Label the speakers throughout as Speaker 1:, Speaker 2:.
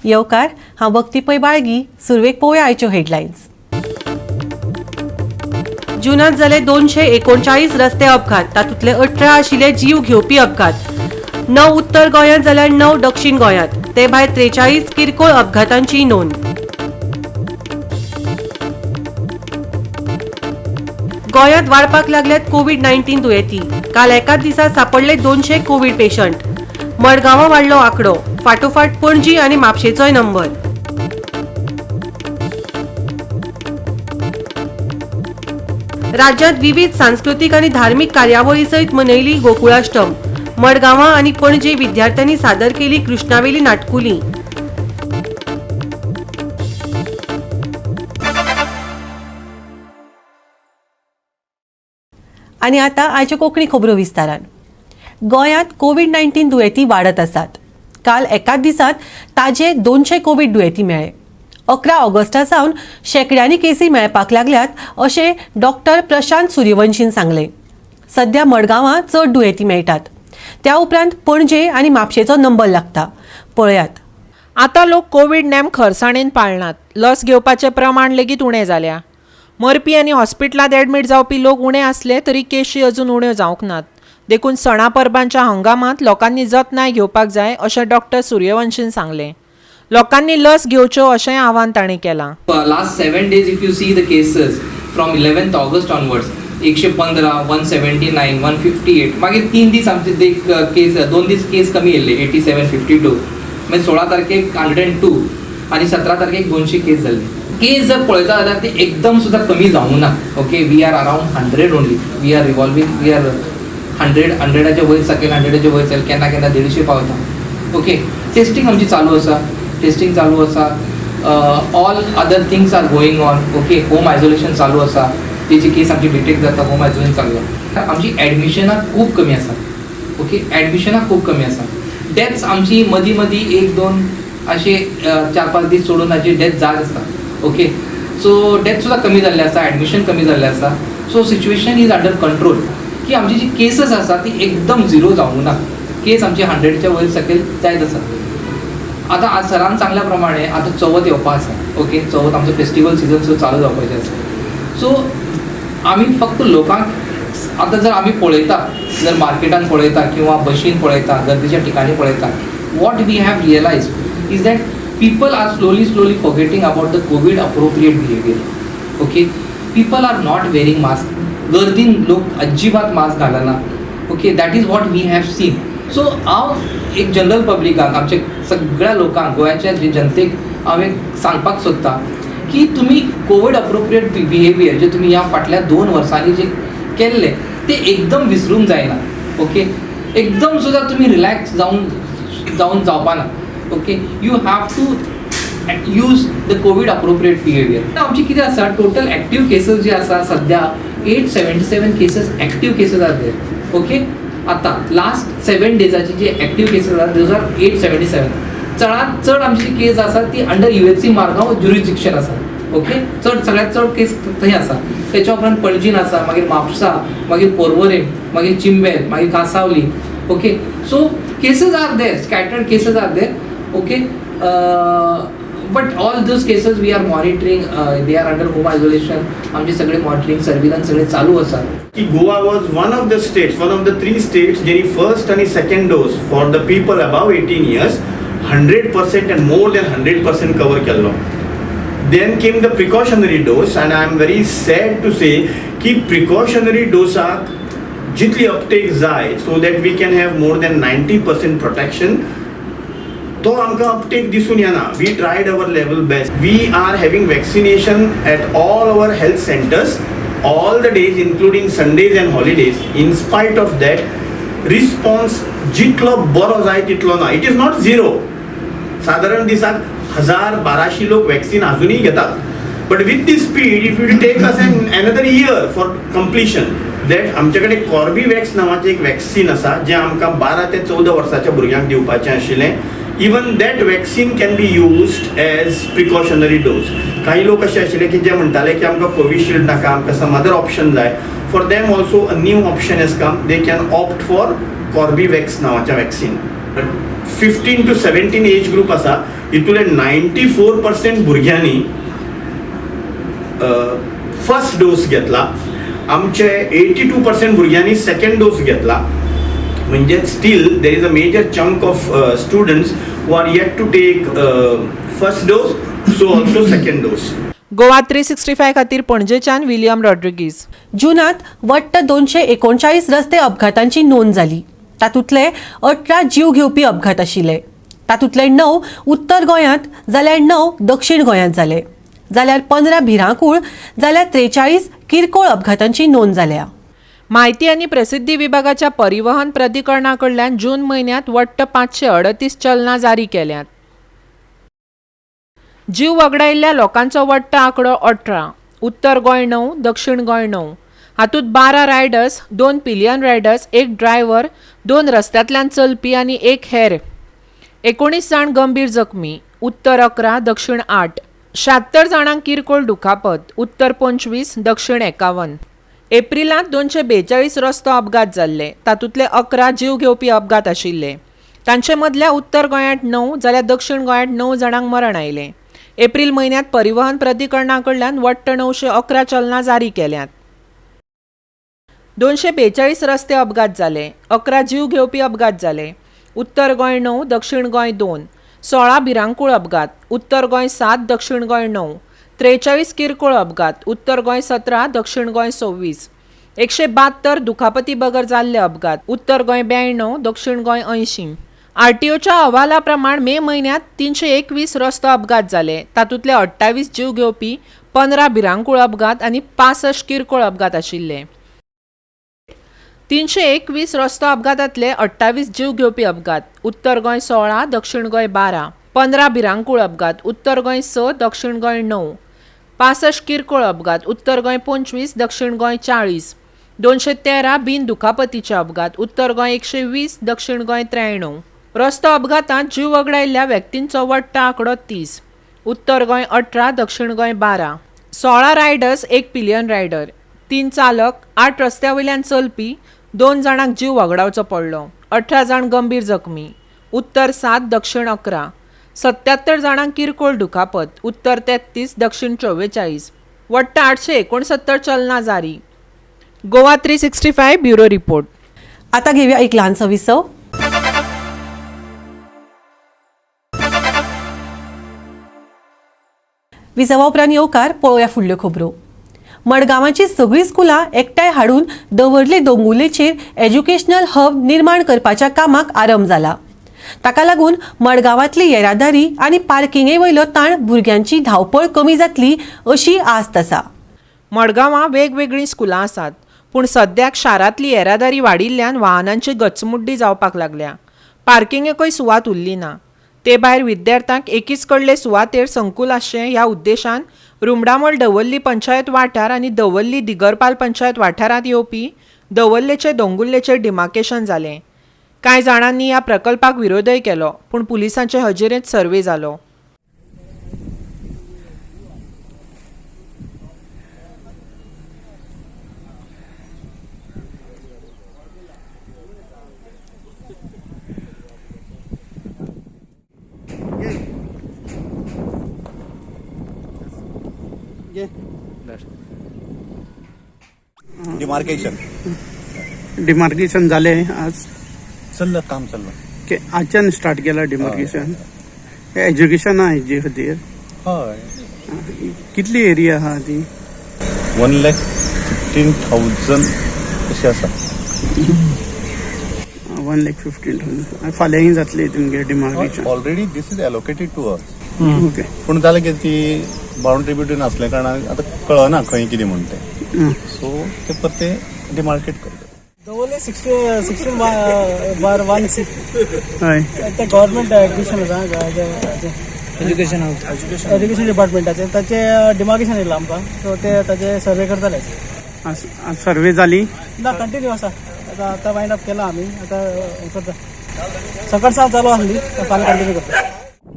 Speaker 1: येवकार. हांव भक्ती पै बाळगी. सुरवेक पळोवया आयच्यो हेडलायन्स. जुनात जाले 239 रस्ते अपघात, तातूंतले 18 आशिल्ले जीव घेवपी अपघात. 9 उत्तर गोंयांत जाल्यार 9 दक्षिण गोंयांत. ते भायर 43 किरकोळ अपघातांची नोंद. गोंयांत वाडपाक लागल्यात कोवीड-19 दुयेंती. काल एकाच दिसा सापडले 200 कोवीड पेशंट. मडगांवां वाडलो आंकडो, फाटोफाट पणजी आनी म्हापशेचोय नंबर. राज्यांत विविध सांस्कृतीक आनी धार्मिक कार्यावळी सयत मनयली गोकुळाष्टम. मडगांवां आनी पणजे विद्यार्थ्यांनी सादर केली कृष्णावेली नाटकुली. आनी आतां आयच्यो कोंकणी खबरो विस्तारान. गोंयांत कोवीड-19 दुयेंती वाडत आसात. काल एकाच दिसात ताजे 200 कोवीड दुयेंती मेळ्ळे. 11 ऑगस्टा सावन शेंकड्यांनी केसी मेळपाक लागल्यात अशें डॉक्टर प्रशांत सूर्यवंशीन सांगलें. सध्या मडगांवां चड दुयेंती मेळटात, त्या उपरांत पणजे आनी म्हापशेचो नंबर लागता. पळयात.
Speaker 2: आतां लोक कोवीड नेम खरसाणेन पाळनात. लस घेवपाचें प्रमाण लेगीत उणें जाल्या. मरपी आनी हॉस्पिटलांत एडमीट जावपी लोक उणे आसले तरी केशी अजून उण्यो जावंक नात. देखून सणा परबांच्या हंगामांत लोकांनी जतनाय घेवपाक जाय अशें डॉक्टर सूर्यवंशीन सांगलें. लोकांनी लस घेवच्यो अशेंय आवाहन तांणी केलां.
Speaker 3: Last 7 days, if you see the cases from 11th August onwards, 115, 179, 158. मागीर 3 दीस आमचे देख केस, 2 दीस केस कमी येयल्ले, 87, 52. मागीर 16 तारखेक 102 आनी 17 तारखेक 200 केस जाल्ले. केस जर पळयता जाल्यार ती एकदम सुद्दां कमी जावंक ना. Okay, we are around 100 only. We are revolving, we are 100, 100ाच्या वयर सकयल, 100ाच्या वयर सकयल, केन्ना केन्ना 150 पावता. ओके, टेस्टींग आमची चालू आसा, टेस्टींग चालू आसा. All other things are going on. Okay, home isolation चालू आसा. तेजी केस आमची डिटेक्ट जाता, होम आयसोलेशन चालू आसा. आमची एडमिशनां खूब कमी आसा. ओके, एडमिशनां खूब कमी आसा. डेथ्स आमची मदीं मदीं एक दोन अशे 4-5 दीस सोडून हाची डेथ जात आसता. ओके, सो डेथ सुद्दां कमी जाल्ले आसा, एडमिशन कमी जाल्लें आसा. So situation is under control की आमची जी केसीस आसा ती एकदम झिरो जावंक ना. केस आमची 100च्या वयर सकयल जायत आसा. आतां आज सरान सांगल्या प्रमाणे आतां चवथ येवपा आसा. ओके, चवथ आमचो फेस्टिवल सिजन सुद्दां चालू जावपाचें आसा. सो आमी फक्त लोकांक आतां जर आमी पळयता, जर मार्केटान पळयता किंवा बशीन पळयता, गर्दीच्या ठिकाणी पळयता, what we have realize is that people are slowly slowly forgetting about the COVID appropriate behaviour. Okay, people are not wearing mask. गर्दीन लोक अजिबात मास्क घालना. Okay, that is what we have seen. So हांव एक general पब्लिकाक, आमच्या सगळ्या लोकांक, गोंयाच्या जे जनतेक हांव एक सांगपाक सोदता की तुमी कोवीड अप्रोप्रिएट बिहेवियर जे तुमी ह्या फाटल्या 2 वर्सांनी जे केल्लें ते एकदम विसरूंक जायना. ओके, एकदम सुद्दां तुमी रिलॅक्स जावन जावन जावपाना. Okay, you have to use the COVID appropriate behaviour. आमची कितें आसा, टोटल एक्टीव केसीस जे आसा सध्या 877 cases, active cases are there. Okay, आतां लास्ट 7 डेजाची जे एक्टीव केसीस आसा, those are 877. चडांत चड आमची जी केस आसा ती अंडर UHC Margao jurisdiction आसा. ओके, चड, सगळ्यात चड केस थंय आसा. तेच्या उपरांत पणजीन आसा, मागीर म्हापसा, मागीर पोरवोरेम, मागीर चिंबेल, मागीर Cansaulim. Okay, so cases are there, scattered cases are there. Okay, but all those cases we are monitoring. They are under home isolation. आमचे सगळे मॉनिटरींग, सर्विलन्स सगळे चालू आसा.
Speaker 4: की Goa was one of the states, one of the three states ज्यांनी first आणि second dose for the people above 18 years 100% and more than 100% cover केल्लो. Then came the precautionary dose, and I am very sad to say की precautionary डोसाक जितली Uptake जाय so that we can have more than 90% protection, तो आमकां Uptake दिसून येना. We tried our level best. We are having vaccination at all our health centers all the days, including Sundays and holidays. In spite of that, response जितलो बरो जाय तितलो ना. It is not zero. साधारण दिसाक 1000-1200 लोक वॅक्सिन अजूनही घेतात, but with the speed, it will take us an another year for completion. That आमचे कडेन कॉर्बीवॅक्स नांवाचें एक वॅक्सिन आसा, जें आमकां 12 ते 14 वर्साच्या भुरग्यांक दिवपाचें आशिल्लें. Even that vaccine can be used as precautionary dose. काही लोक अशे आशिल्ले की जे म्हणटाले की आमकां कोविशिल्ड नाका, आमकां सम अदर ऑप्शन जाय. For them also a new option has come. They can opt for Corbevax नांवाचें वॅक्सिन. 15 to 17 age group आसा हितूंतले 94% भुरग्यांनी फर्स्ट डोस घेतला. आमचे 82% भुरग्यांनी सेकंड डोस घेतला. म्हणजे still there is a major chunk of students who are yet to take first dose, so also second dose.
Speaker 2: Goa 365 खातीर पणजेच्यान विलियम रॉड्रिगीज.
Speaker 1: जूनात वट्ट 239 रस्ते अपघातांची नोंद जाली. तातूंतले 18 जीव घेवपी अपघात आशिल्ले. तातूंतले 9 उत्तर गोंयांत जाल्यार 9 दक्षिण गोंयांत जाले, जाल्यार 15 भिरांकूळ जाल्यार 43 किरकोळ अपघातांची नोंद जाल्या.
Speaker 2: माहिती आनी प्रसिद्धी विभागाच्या परिवहन प्राधिकरणा कडल्यान जून म्हयन्यांत वट्ट 538 चलनां जारी केल्यांत. जीव वगडायिल्ल्या लोकांचो वट्ट आंकडो 18. उत्तर गोंय 9, दक्षिण गोंय 9. हातूंत 12 रायडर्स, 2 पिलियन रायडर्स, 1 ड्रायव्हर, 2 रस्त्यांतल्यान चलपी आनी 1 हेर. 19 जाण गंभीर जखमी. उत्तर 11, दक्षिण 8. 76 जाणांक किरकोळ दुखापत. उत्तर 25, दक्षिण 51. एप्रिलांत 242 रस्तो अपघात जाल्ले. तातूंतले 11 जीव घेवपी अपघात आशिल्ले. तांचे मदल्या उत्तर गोंयांत 9 जाल्यार दक्षिण गोंयांत 9 जाणांक मरण आयलें. एप्रिल म्हयन्यांत परिवहन प्राधिकरणा कडल्यान वट्ट 911 चलनां जारी केल्यांत. 242 रस्ते अपघात जाले. 11 जीव घेवपी अपघात जाले. उत्तर गोंय 9, दक्षिण गोंय 2. 16 भिरांकूळ अपघात. उत्तर गोंय 7, दक्षिण गोंय 9. 43 किरकोळ अपघात. उत्तर गोंय 17, दक्षिण गोंय 26. 172 दुखापती बगर जाल्ले अपघात. उत्तर गोंय 92, दक्षिण गोंय 80. आरटीओच्या अहवाला प्रमाण मे म्हयन्यांत 321 रस्तो अपघात जाले. तातूंतले 28 जीव घेवपी, 15 भिरांकूळ अपघात आनी 65 किरकोळ अपघात आशिल्ले. 321 रस्तो अपघातांतले 28 जीव घेवपी अपघात. उत्तर गोंय 16, दक्षिण गोंय 12. 15 भिरांकूळ अपघात. उत्तर गोंय 6, दक्षिण गोंय 9. 65 किरकोळ अपघात. उत्तर गोंय 25, दक्षिण गोंय 40. 213 बिन दुखापतीचे अपघात. उत्तर गोंय 120, दक्षिण गोंय 93. रस्तो अपघातांत जीव वगडायिल्ल्या व्यक्तींचो वट्ट आंकडो 30. उत्तर गोंय 18, दक्षिण गोंय 12. 16 रायडर्स, 1 पिलियन रायडर, 3 चालक, 8 रस्त्या वयल्यान चलपी, 2 जाणांक जीव वगडावचो पडलो. 18 जाण गंभीर जखमी. उत्तर 7, दक्षिण 11. 77 जाणांक किरकोळ दुखापत. उत्तर 33, दक्षिण 44. वट्ट 869 चलनां जारी. Goa 365 bureau report.
Speaker 1: आता घेऊया एक ल्हानसो विसव. विसवा उपरांत येवकार. पळोवया फुडल्यो खबरो. मडगांवाची सगळीं स्कुलां एकठांय हाडून दवर्ले दोंगुल्लेचेर एज्युकेशनल हब निर्माण करपाच्या कामाक आरंभ जाला. ताका लागून मडगांवांतली येरादारी आनी पार्किंगे वयलो ताण भुरग्यांची धांवपळ कमी जातली अशी आस्त आसा.
Speaker 2: मडगांवां वेगवेगळीं स्कुलां आसात, पूण सद्याक शारांतली येरादारी वाडिल्ल्यान वाहनांची गचमुड्डी जावपाक लागल्या. पार्किंगेकय सुवात उरली ना. ते भायर विद्यार्थ्यांक एकीच कडले सुवातेर संकुल आसचें ह्या उद्देशान रुमडामळ दवर्ली पंचायत वाठार आनी दवर्ली दिगरपाल पंचायत वाठारांत येवपी दवर्लेचे दोंगुल्लेचेर डिमार्केशन जालें. कांय जाणांनी ह्या प्रकल्पाक विरोधय केलो, पूण पुलिसांचे हजेरेंत सर्वे जालो.
Speaker 5: डिमार्केशन
Speaker 6: डिमार्केशन झाले आज.
Speaker 5: चल्लं, काम चल्लं.
Speaker 6: के आजच्यान स्टार्ट केला डिमार्केशन. एज्युकेशन हेजे खातीर.
Speaker 5: हय.
Speaker 6: कितली एरिया आहा ती?
Speaker 5: 1,15,000 अशी आसा.
Speaker 6: 1,15,000. फाल्यांय जातली तुमगे demarcation?
Speaker 5: Already this is allocated to us.
Speaker 6: Okay.
Speaker 5: पूण जालें की ती बाउंड्री बिवंड्री नासल्या कारणान आतां कळना खंय कितें म्हण तें. सो ते परते डिमार्केट करता.
Speaker 7: दवर्ले 16/1 C.
Speaker 6: हय.
Speaker 7: ते गव्हर्मेंट एज्युकेशन आसा, एज्युकेशन एज्युकेशन डिपार्टमेंटाचे ताचे डिमार्केशन येयलां आमकां, सो ते ताचे सर्वे करताले.
Speaker 6: आज सर्वे जाली?
Speaker 7: ना, कंटिन्यू आसा. आतां आतां वायंड अप केला आमी, आतां हें करता. सकाळ सावन चालू आसली, फाल्यां कंटिन्यू करता.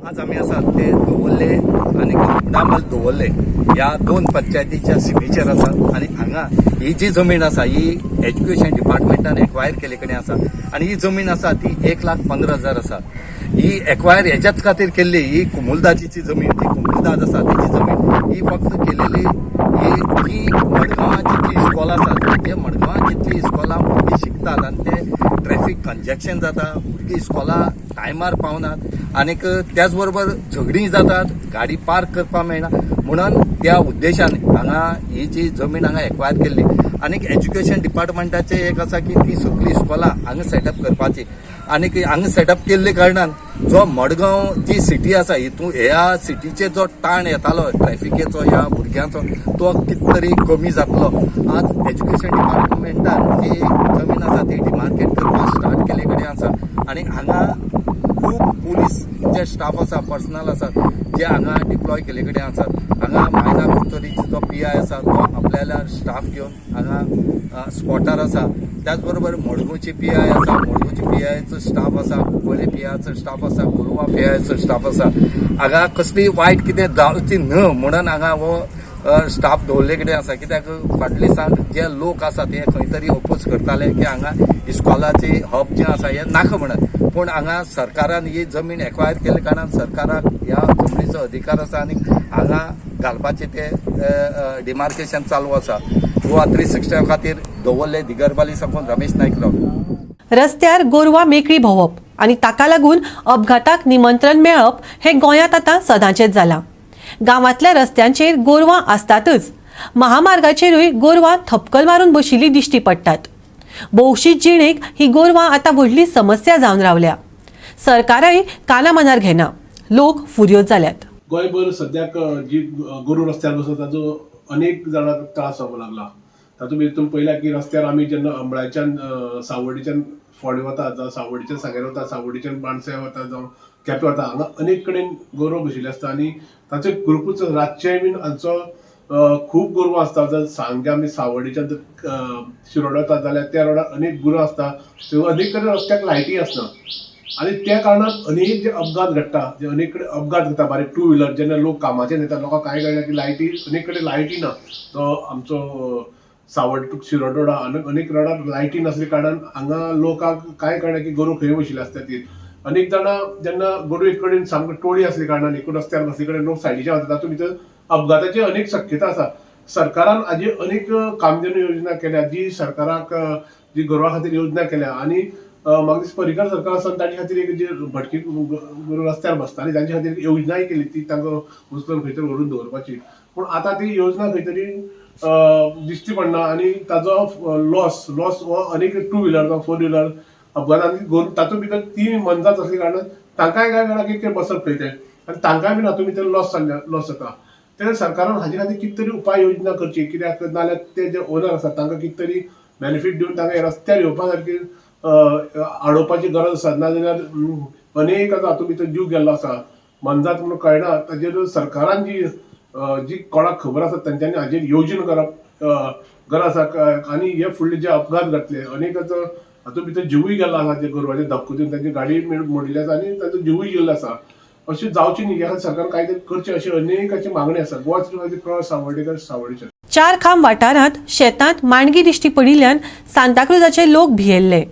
Speaker 8: आज आमी आसात ते दवरले आनी डांबल दवरले ह्या दोन पंचायतीच्या सिमेचेर आसात आनी हांगा ही जी जमीन आसा ही एज्युकेशन डिपार्टमेंटान एक्वायर केल्ले कडेन आसा आनी ही जमीन आसा ती 1,15,000 आसा. ही एक्वायर हेच्याच खातीर केल्ली, ही कुमुलदाजीची जमीन, ती कुमुलदाद आसा तेची जमीन ही फक्त केलेली. ही जी मडगांवां जितली इस्कॉलां आसात, ते मडगांवां जितली इस्कॉलां भुरगीं शिकतात आनी ते ट्रॅफिक कंजेक्शन जाता, भुरगीं इस्कॉलां टायमार पावनात आनीक त्याच बरोबर झगडीं जातात, गाडी पार्क करपाक मेळना. म्हणून त्या उद्देशान हांगा ही जी जमीन हांगा एक्वायर केल्ली. आनीक एज्युकेशन डिपार्टमेंटाचें एक आसा की ती सगळीं इस्कॉलां हांगा सेटअप करपाची आनीक हांगा सेटअप केल्ले कारणान जो मडगांव जी सिटी आसा हितून ह्या सिटीचेर जो ताण येतालो ट्रॅफिकेचो ह्या भुरग्यांचो तो कितें तरी कमी जातलो. आज एज्युकेशन डिपार्टमेंटान जी जमीन आसा ती डिमार्केट करपाक स्टार्ट केल्ले कडेन आसा आनी हांगा खूब पुलीस जे स्टाफ आसा, पर्सनल आसा जे हांगा डिप्लॉय केल्ले कडेन आसात. हांगा मायना कुडतरीचो जो पी I आसा तो आपल्याला स्टाफ घेवन हांगा स्पॉटार आसा. त्याच बरोबर मडगांवची पी I आसा, मडगांवची पी आयचो स्टाफ आसा, कुंकळ्ळे पी आयचो स्टाफ आसा, कोलवा पी आयचो स्टाफ आसा. हांगा कसली वायट कितें जावची न्हय म्हणून हांगा हो स्टाफ दवरले कडेन आसा. कित्याक फाटले दिसान जे लोक आसा ते खंय तरी ओपोज करताले की हांगा इस्कॉलाची हब जें आसा हें नाका म्हणत, पूण हांगा सरकारान ही जमीन एक्वायर केल्ले कारणान सरकाराक ह्या जमनीचो अधिकार आसा आनी हांगा घालपाचें ते डिमार्केशन चालू आसा. गोवा 360 खातीर दवरले दिगरबाली साकून रमेश नायक राव.
Speaker 1: रस्त्यार गोरवां मेकळी भोंवप आनी ताका लागून अपघाताक निमंत्रण मेळप हें गोंयांत आतां सदांचेंच जालां. गांवांतल्या रस्त्यांचेर गोरवां आसतातच, महामार्गाचेरूय गोरवां थपकल मारून बशिल्ली दिश्टी पडटात. भौशीक जिणेक ही गोरवां आतां व्हडली समस्या जावन रावल्या. सरकारय कानामनार घेना, लोक फुर्योज जाल्यात.
Speaker 9: गोंयभर सद्याक जी गोरू रस्त्यार बसता ताजो अनेक जाणांक त्रास जावपाक लागला. तातूंत भितर तुमी पळयला की रस्त्यार आमी जेन्ना अंबळाच्यान सावड्डेच्यान फोंडें वता, जावं सावड्डेच्यान सांगेर वता, सावड्डेच्यान बाणसाय वता, जावं केपें वता, हांगा अनेक कडेन गोरवां बशिल्लीं आसता आनी ताचो ग्रुपूच रातचेय बीन हांचो खूब गोरवां आसता. जर सांजे आमी सावड्डेच्यान जर शिरोडा वता जाल्यार त्या रोडार अनेक गुरां आसता, त्यो अनेक कडेन रस्त्याक लायटी आसना आनी त्या कारणान अनेक जे अपघात घडटा, जे अनेक कडेन अपघात जाता. बारीक टू व्हिलर जेन्ना लोक कामाचेर येता, लोकांक कांय कळना की लायटी अनेक कडेन लायटी ना. तो आमचो सावड टू शिरोड रोडा अनेक रोडार लायटी नासल्या कारणान हांगा लोकांक कांय कळना की गोरूं खंय बशिल्ली आसता ती. अनेक जाणां जेन्ना गोरूं एक कडेन सामको टोळी आसल्या कारणान एकूण रस्त्यार बसले कडेन लोक सायडीच्यान वता, तातूंत भितर अपघाताची अनेक शक्यता आसा. सरकारान हाजी अनेक कामधेनू योजना केल्या, जी सरकाराक जी गोरवां खातीर योजना केल्या आनी म्हाका दिसता पर्रीकर सरकार आसतना तांचे खातीर एक जी भटकी गोरूं रस्त्यार बसताली तांचे खातीर योजनाय केली, ती तांकां उचलून खंय तरी व्हरून दवरपाची. पूण आतां ती योजना खंय तरी दिश्टी पडना आनी ताजो लॉस लॉस हो अनेक टू व्हिलर जावं फोर व्हिलर अपघातान गोरू तातूंत भितर ती मनजात आसल्या कारणान तांकांय कांय कळना की ते बसप खंय तें आनी तांकांय बीन हातूंत भितर लॉस जाल्ले लॉस जाता. तेन्ना सरकारान हाजे खातीर कितें तरी उपाय योजना करची, कित्याक नाजाल्यार ते जे ओनर आसात तांकां कितें तरी बेनिफीट दिवन तांकां रस्त्यार येवपा सारकी आडोवपाची गरज आसा. नाजाल्यार अनेक आतां हातूंत भितर जीव गेल्लो आसा, मनजात म्हणून कळना. ताजेर सरकारान जी जी कोणाक खबर आसा तांच्यांनी हाजेर योजन करप गरज आसा. आनी हे फुडले जे अपघात घडले अनेकाचो हातूंत भितर जिवूय गेल्लो आसा, जे गोरवाचे धक्को दिवन तांची गाडी मोडिल्ली आसा आनी तांचो जिवूय गेल्लो आसा. अशें जावचें न्ही, ह्या खातीर सरकारान कांय तरी करचें अशी अनेकाची मागणी आसा. गोवा प्रवास सावर्डेकर, सावर्डेचेर.
Speaker 1: चार खांब वाठारांत शेतांत माणगी दिश्टी पडिल्ल्यान सांताक्रुजाचे लोक भियेल्ले.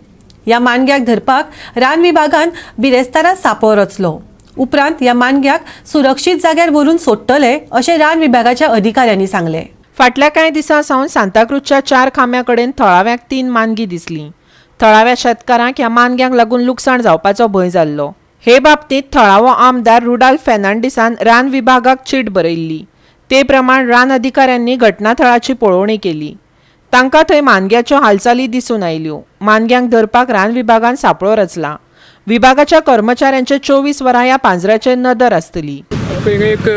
Speaker 1: ह्या मानग्याक धरपाक रान विभागान बिरेस्तारा सापो रचलो. उपरांत ह्या मानग्याक सुरक्षीत जाग्यार व्हरून सोडटले अशें रान विभागाच्या अधिकाऱ्यांनी सांगलें.
Speaker 2: फाटल्या कांय दिसां सावन सांताक्रुजच्या चार खांब्या कडेन थळाव्यांक 3 मानगीं दिसलीं. थळाव्या शेतकारांक ह्या मानग्यांक लागून लुकसाण जावपाचो भंय जाल्लो. हे बाबतींत थळावो आमदार रुडाल्फ फेर्नांडीसान रान विभागाक चीट बरयल्ली. ते प्रमाण रान अधिकाऱ्यांनी घटनाथळाची पळोवणी केली. तांकां थंय मानग्याच्यो हालचाली दिसून आयल्यो. मानग्यांक धरपाक रान विभागान सांपळो रचला. विभागाच्या कर्मचाऱ्यांचे 24 वरां ह्या पांजऱ्याचेर नदर आसतली.
Speaker 10: एक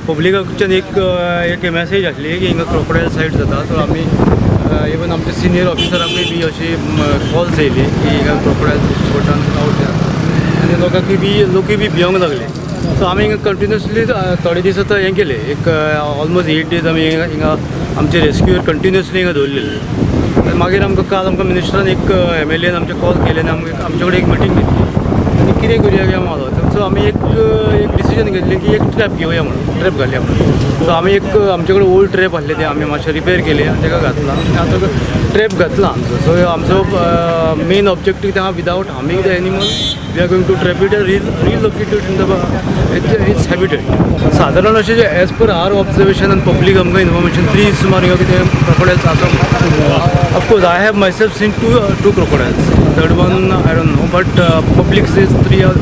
Speaker 10: पब्लिकाच्यान एक मॅसेज आसली की हिंगा क्रोकोडायल सायट जाता, सो आमी इवन आमच्या सिनियर ऑफिसरांकूय बी अशी कॉल्स येयली की हिंगा क्रोकोडायल बोटान आवट जाता आनी लोकांकूय बी लोकूय बी भियोंक लागले. सो आमी हिंगा कंटिन्युअसली थोडे दीस आतां हें केलें, एक ऑलमोस्ट 8 डेज आमी हिंगा आमचे रेस्क्यूर कंटिन्युअसली हिंगा दवरलेले. आनी मागीर आमकां काल आमकां मिनिस्टरान एक एम एल एन आमचे कॉल केले आनी आमचे कडेन एक मिटींग घेतली आनी कितें करुया काय म्हणून सो आमी एक एक डिसिजन घेतलें की एक ट्रॅप घेवया म्हणून, ट्रॅप घालया म्हणून. सो आमी एक आमचे कडेन ओल्ड ट्रॅप आसले ते आमी मातशें रिपेर केले आनी ताका घातला आनी आतां ट्रॅप घातला आमचो. सो आमचो मेन ऑब्जेक्टीव आहा, without harming the animal we are going to trap it and relocate it in the its habitat. सादारण अशें जे एज पर our observation आनी पब्लीक आमकां इन्फॉर्मेशन 3 सुमार हिंगा कितें क्रोकोडायल्स आसा. Of course I have myself seen two crocodiles, third one I don't know, but public says 3 are.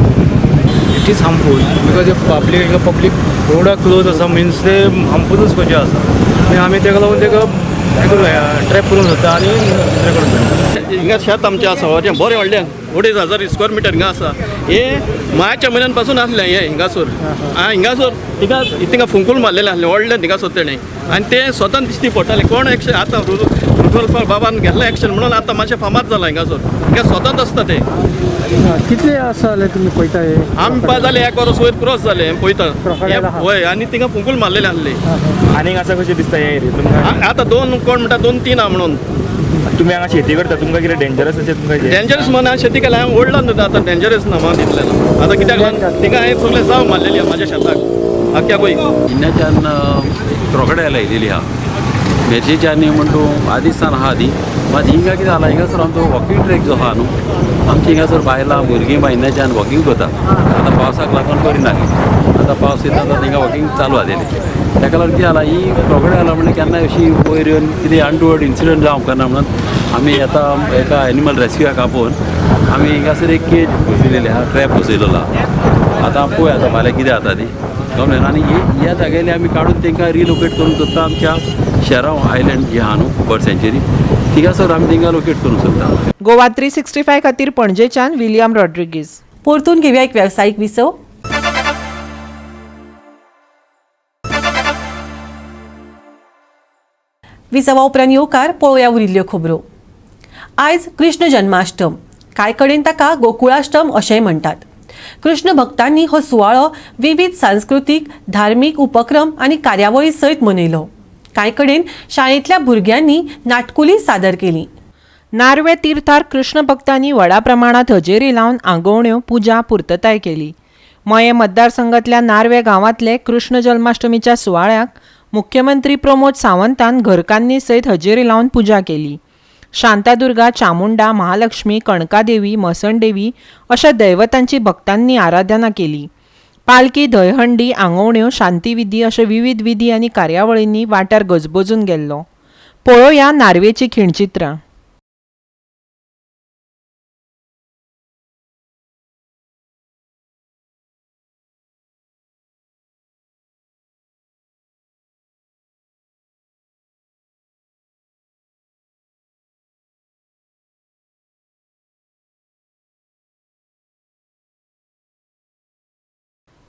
Speaker 10: It is harmful because public public रोडाक close आसा, मिन्स ते हार्मफुलूच कशें आसा आनी आमी ताका लागून ताका हें करूया, ट्रॅप करूंक सोदता आनी दुसरें करूंक सोदता.
Speaker 11: हिंगा शेत आमचें आसा जें बरें व्हडलें 2500 स्क्वेअर मिटर हिंगा आसा. हें मार्च म्हयन्यान पासून आसलें हें हिंगासर. हिंगासर थिंगा थिंगा फुंकूल मारलेलें आसलें व्हडलें थिंगासर तेणें, आनी तें स्वतान दिश्टी पडटालें. कोण एक्शन आतां रुजवल बाबान घेतलें एक्शन म्हणून आतां मातशें फामाद जालां हिंगासर. हिंगा स्वताच आसता तें.
Speaker 6: कितले आसा जाल्यार तुमी पळयता हे?
Speaker 11: आमी पा जालें एक वरस वयर क्रॉस जालें पळयता. वय, आनी थिंगा फुंकूल मारलेलें आसलें.
Speaker 12: आनीक आसा कशें दिसता हे एरियेंत तुमकां?
Speaker 11: आतां दोन कोण म्हणटा 2-3 आहा म्हणून.
Speaker 12: तुमी हांगा शेती करता, तुमकां कितें डेंजरस अशें तुमकां?
Speaker 11: डेंजरस म्हणून हांवें शेती केल्या, हांवें ओडला न्हू आतां डेंजरस ना म्हाका तितलें ना. आतां कित्याक लागून थिंगा हांवें सगळें जाव मारलेली आहा म्हाज्या शेताक आख्या गोंय.
Speaker 8: हिन्याच्यान क्रोकडायल आयलेली आहा मेर्शेच्यान म्हण तूं आदिसान आहा आदी. मात हिंगा कितें जाला, हिंगासर आमचो वॉकिंग ट्रॅक जो आहा न्हू, आमची हिंगासर बायलां भुरगीं हिन्याच्यान वॉकिंग करता. आतां पावसाक लागून करिनासली, आतां पावस येता आतां थिंगा वॉकिंग चालू जालेली. ताका लागून कितें जाला, ही क्रोकडायल म्हणल्यार केन्नाय अशी वयर येवन कितें अनटुवर्ड इन्सिडंट जावंक ना म्हणून आमी आतां एका एनिमल रेस्क्यूआक आपोवन आमी हिंगासर एक केज बसयलेली आहा, ट्रॅप बसयलेलो आहा. आतां पळोवया आतां फाल्यां कितें जाता ती कळ्ळें. आनी ह्या जाग्यानी आमी काडून तांकां रिलोकेट करूंक सोदता आमच्या शेरांव आयलँड जे आहा न्हू बर्ड सँच्युरी, थिंगासर आमी तांकां लोकेट करूंक सोदता.
Speaker 2: गोवा 365 खातीर पणजेच्यान विलियम रॉड्रिगीज.
Speaker 1: परतून घेवया एक वेवसायीक विसव. विसवा उपरांत येवकार पळोवया उरिल्ल्यो खबरो. आयज कृष्ण जन्माष्टम, कांय कडेन ताका गोकुळाष्टम अशेंय म्हणटात. कृष्ण भक्तांनी हो सुवाळो विविध सांस्कृतीक धार्मीक उपक्रम आनी कार्यावळी सयत मनयलो. कांय कडेन शाळेंतल्या भुरग्यांनी नाटकुली सादर केली.
Speaker 2: नार्वे तीर्थार कृष्ण भक्तांनी व्हडा प्रमाणात हजेरी लावन आंगोवण्यो पुजा पुर्तताय केली. मयें मतदारसंघांतल्या नार्वे गांवांतले कृष्ण जन्माष्टमीच्या सुवाळ्याक मुख्यमंत्री प्रमोद सावंतान घरकान्नी सयत हजेरी लावन पुजा केली. शांतादुर्गा, चामुंडा, महालक्ष्मी, कणकादेवी, मसणदेवी अशा दैवतांची भक्तांनी आराधना केली. पालकी, दहीहंडी, आंगोवण्यो, शांतीविधी अशे विविध विधी आनी कार्यावळींनी वाठार गजबजून गेल्लो. पळोवया नार्वेची खिणचित्रां.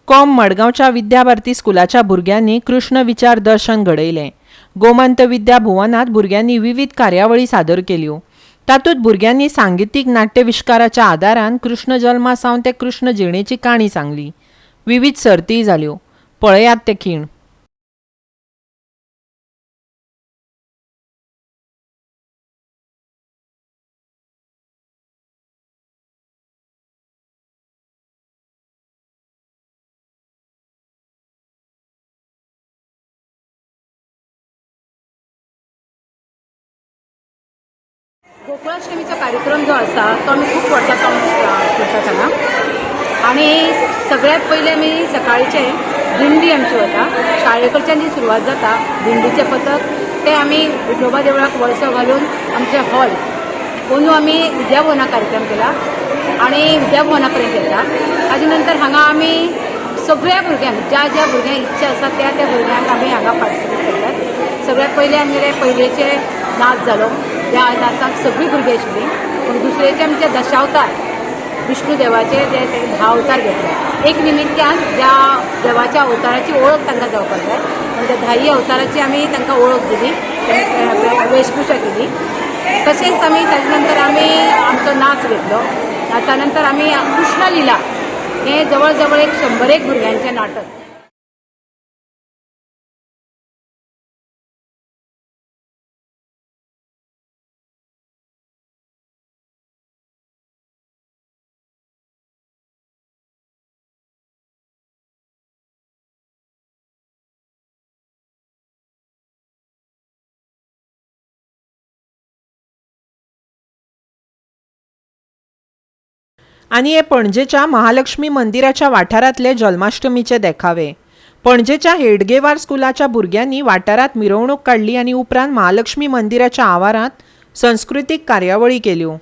Speaker 2: कॉम मडगांवच्या विद्याभारती स्कुलाच्या भुरग्यांनी कृष्ण विचार दर्शन घडयलें. गोमंत विद्या भुवनात भुरग्यांनी विविध कार्यावळी सादर केल्यो. तातूंत भुरग्यांनी सांगितीक नाट्यविष्काराच्या आदारान कृष्ण जल्मा सावन ते कृष्ण जिणेची काणी सांगली. विविध सर्तीय जाल्यो. पळयात ते खीण.
Speaker 13: गोकुळाष्टमीचो कार्यक्रम जो आसा तो आमी खूब वर्सां सावन करतात हांगा. आनी सगळ्यांत पयलीं आमी सकाळचें दिंडी आमची वता, शाळे कडच्यान जी सुरवात जाता दिंडीचें पथक तें आमी विठोबा देवळाक वळसो घालून आमचें हॉल अंदू आमी विद्याभुवना कार्यक्रम केला आनी विद्याभुवना पर्यंत येता. ताजे नंतर हांगा आमी सगळ्या भुरग्यांक ज्या ज्या भुरग्यांक इच्छा आसा त्या त्या भुरग्यांक आमी हांगा पार्टिसिपेट करतात. सगळ्यांत पयलीं आमगेले पयलेचे नाच जालो, त्या नाचाक सगळीं भुरगीं आशिल्लीं. पूण दुसरेचे आमचे दशावतार विष्णू देवाचे ते 10 अवतार घेतले. एक निमित्यान ज्या देवाच्या अवताराची ओळख तांकां जावपाक जाय म्हण त्या 10 अवताराची आमी तांकां वळख दिली, वेशभूषा केली. तशेंच आमी ताजे नंतर आमी आमचो नाच घेतलो. नाचा नंतर आमी कृष्ण लिला हें जवळ जवळ 101 भुरग्यांचें नाटक.
Speaker 2: आनी हे पणजेच्या महालक्ष्मी मंदिराच्या वाठारांतले जल्माष्टमीचे देखावे. पणजेच्या हेडगेवार स्कुलाच्या भुरग्यांनी वाठारांत मिरवणूक काडली आनी उपरांत महालक्ष्मी मंदिराच्या आवारांत संस्कृतीक कार्यावळी केल्यो.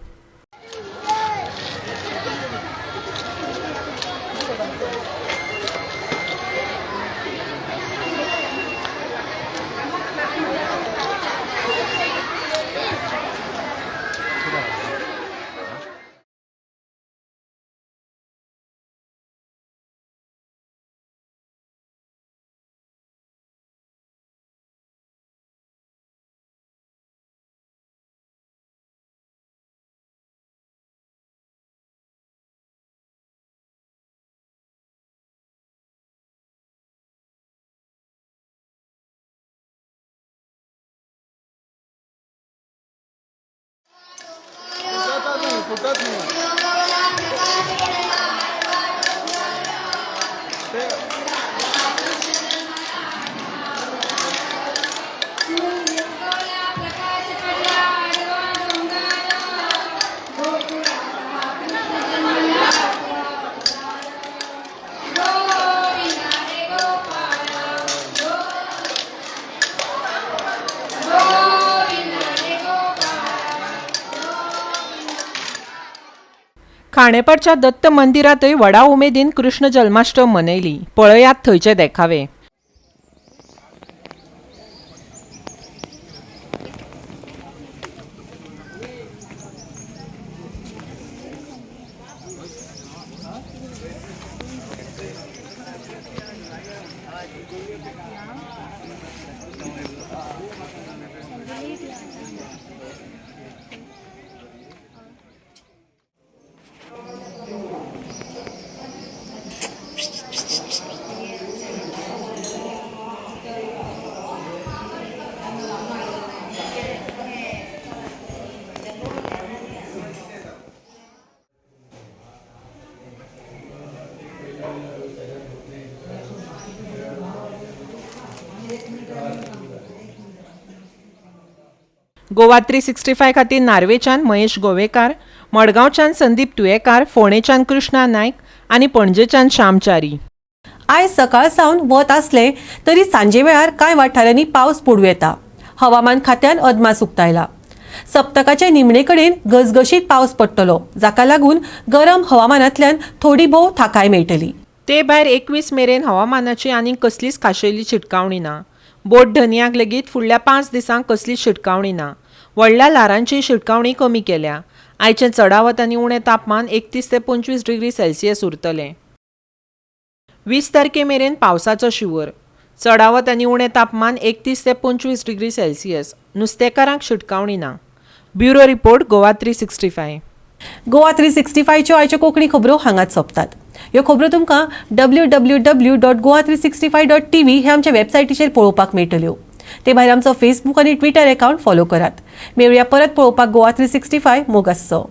Speaker 2: खांडेपारच्या दत्त मंदिरांतय व्हडा उमेदीन कृष्ण जल्माष्टम मनयली. पळयात थंयचे देखावे. गोवा 365 खातीर नार्वेच्यान महेश गोवेकार, मडगांवच्यान संदीप तुयेकार, फोंडेच्यान कृष्णा नायक आनी पणजेच्यान श्यामचारी.
Speaker 1: आयज सकाळ सावन वत आसले तरी सांजे वेळार कांय वाठारांनी पावस पडूं येता. हवामान खात्यान अदमास उक्तायला. सप्तकाचे निमणे कडेन घसघशीत पावस पडटलो, जाका लागून गरम हवामानांतल्यान थोडी भोव थाकाय मेळटली.
Speaker 2: ते भायर 21 मेरेन हवामानाची आनीक कसलीच खाशेली शिटकावणी ना. बोट धनयांक लेगीत फुडल्या 5 दिसांक कसलीच शिटकावणी ना. व्हडल्या ल्हारांची शिटकावणी कमी केल्या. आयचें चडावत आनी उणें तापमान 31 ते 25 डिग्री सेल्सियस उरतलें. 20 तारखे मेरेन पावसाचो शिंवर. चडावत आनी उणें तापमान 31 ते 25 डिग्री सेल्सियस. नुस्तेकारांक शिटकावणी ना. Bureau report, Goa 365.
Speaker 1: Goa 365च्यो आयच्यो कोंकणी खबरो हांगाच सोंपतात. ह्यो खबरो तुमकां www.goa365.tv हे आमच्या वेबसायटीचेर पळोवपाक मेळटल्यो. ते भायर आमचो फेसबूक आनी ट्विटर अकाउंट फॉलो करात. मेळुया परत पळोवपाक गोवा 365. मोग आसचो.